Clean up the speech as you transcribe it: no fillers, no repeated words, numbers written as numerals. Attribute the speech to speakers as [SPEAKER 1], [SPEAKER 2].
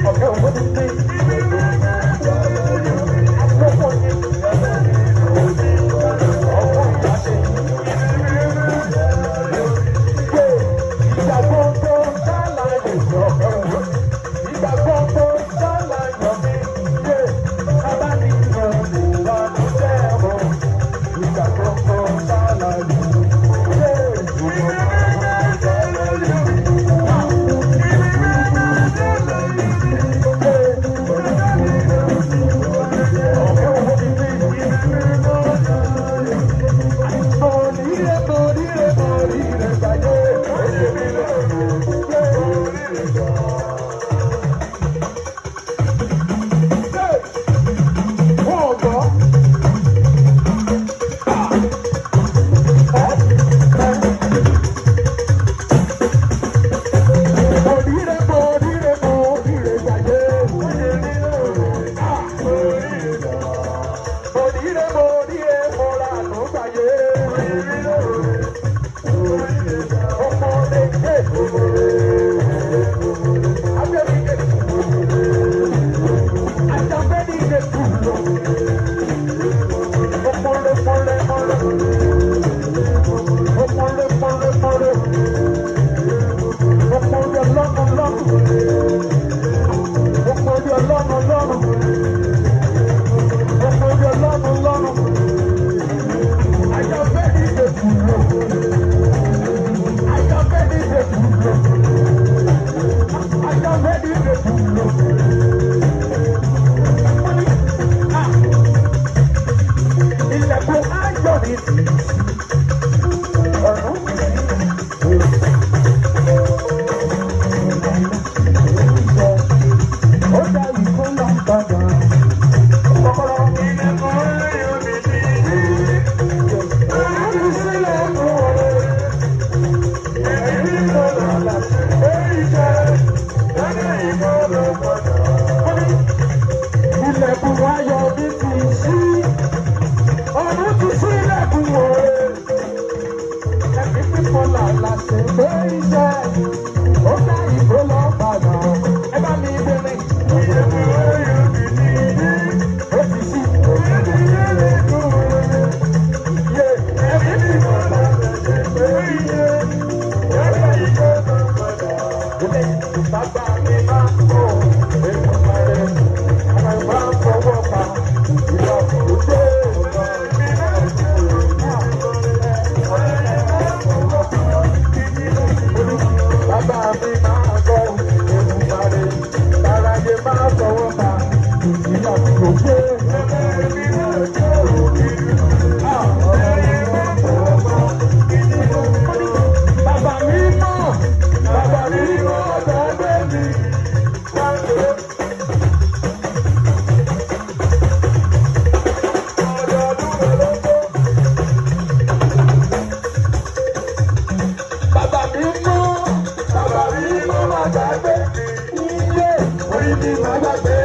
[SPEAKER 1] Ọ̀gá òwò ti dé. Àkókò ni ọkọ̀ ìyá ṣe. Ìgbà gbogbo ṣàlàyé ọ̀gá òwò. Ìgbà gbogbo ṣàlàyé mi. Yé bàbá mi lọ ìbànújẹ́ o. Ìgbà gbogbo ṣàlàyé mi. Yé ìgbà ọ̀gá òwò ti dé. Mọ̀nìrè mọ̀nìrè mọ̀nìrè gbàgbé. Wọ́n gbọ́. Mọ̀nìrè mọ̀nìrè mọ̀nìrè gbàgbé. Mọ̀nìrè mọ̀nìrè mọ̀rà ló gbàgbé. Ọmọdé abẹ́rẹ́ àjàmbẹ́ni lè kú lọ. Ọmọlé mọ̀lé mọ̀lé. Ọmọlé mọ̀lé mọ̀lé. Ọmọlé lọ́nà lọ́nà. Ọmọlé lọ́nà lọ́nà. Ọmọlé lọ́nà lọ́nà. Àjàmbẹ́ni lè kú lọ. Àjàmbẹ́ni lè kú lọ. Àjàmbẹ́ni lè kú lọ. Ilẹ̀kùn ayọ̀ mi tì í sí. Ọ̀run mi sí. Ó dá ìkólọ padà. Kọ́kọ́rọ́. Ilẹ̀kùn ayọ̀ mi tì í sí. Ọ̀run mi sílẹ̀kùn ọ̀rẹ́. Ẹ̀mí kọ́lọ̀ láti èyí jẹ́. Ẹ̀mí ìkólọ padà. Ilẹ̀kùn ayọ̀ mi tì í sí. Ọ̀run ti sílẹ̀kùn ọ̀rẹ́. Ẹ̀mí pípọ̀ làlà ṣe pé iṣẹ́. Ó dá ìkólọ padà. Ẹ bá mi bèrè. Ilẹ̀kùn ayọ̀ mi ti ṣí. Ó ti ṣí. Yé ẹ̀mí pípọ̀ làlà ṣe pé iṣẹ́. Ẹ̀mí ìkólọ padà. Bàbá mi máa ń bọ̀ Èdùmàrè. Àwọn máa ń fọwọ́ pa ìyá òkúté. Bàbá mi máa ń bọ̀ Èdùmàrè. Aráyé máa fọwọ́ pa ìyá òkúté. Bàbá mi mọ̀, bàbá mi mọ̀ gbàgbé mi. Bàbá mi mọ̀, bàbá mi mọ̀ má gbàgbé mi. Iye orí mi má gbàgbé